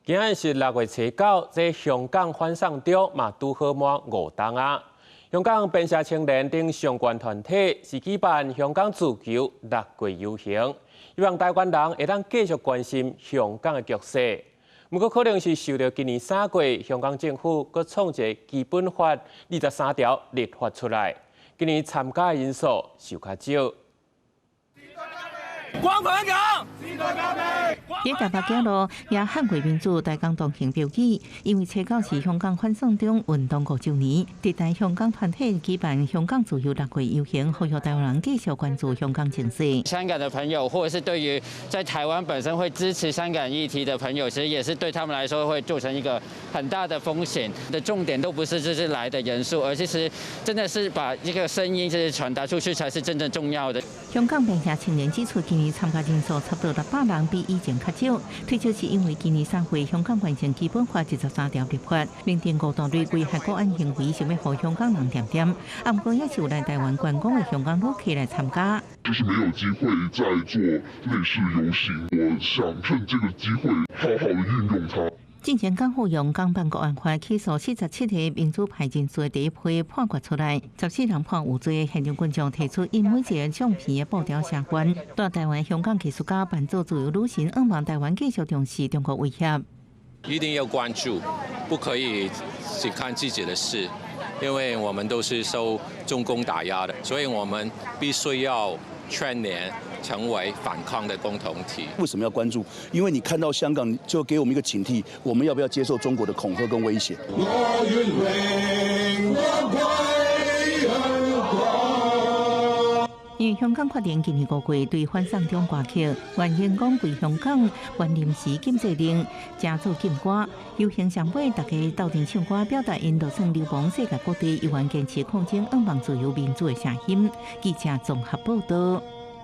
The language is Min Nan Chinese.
今仔日是6月初9，這香港反送中嘛拄好滿5冬啊！香港邊社青年等相關團體是舉辦香港自由六月遊行，希望台灣人會當繼續關心香港的局勢。毋過可能是受著今年3月香港政府閣創一个基本法23條立法出來，今年參加的人數受較少。光復香港！佇台北街路也捍衛民主大港同行標語，因為初九是香港反送中運動5週年，佇台香港團體舉辦香港自由六月遊行，呼籲台灣人繼續關注香港情勢。香港的朋友，或者是對於在台灣本身會支持香港議題的朋友，其實也是對他們來說會造成一個很大的風險。的重點都不是就是來的人數，而其實真的是把一個聲音就是傳達出去，才是真正重要的。香港邊社青年指出，今年參加人數差不多600人，比以前較少。推測是因為今年3月香港完成基本法23條立法，認定五大類危害國安行為，想欲予香港人恬恬。啊，毋過也是有來台灣觀光的香港旅客來參加。就是沒有機會再做類似遊行，我想趁這個機會好好的運用它。進前港府用港版國安法起訴47個民主派人士的第一批判決出來，14人判有罪。現場觀眾提出𪜶每一个相片的布條寫願，蹛台灣香港藝術家扮做自由女神，向望台灣繼續重視中國威脅。一定要關注，不可以只看自己的事，因為我們都是受中共打壓的，所以我們必須要串聯成為反抗的共同體。為什麼要關注？因為你看到香港，就給我們一個警惕，我們要不要接受中國的恐嚇跟威脅？我願榮光歸香港。因為香港決定今年5月對反送中歌曲，願榮光歸香港，頒臨時禁制令，加做禁歌。遊行上尾，大家鬥陣唱歌，表達𪜶就算流亡世界各地，依然堅持抗爭，向望自由民主的聲音。記者綜合報道。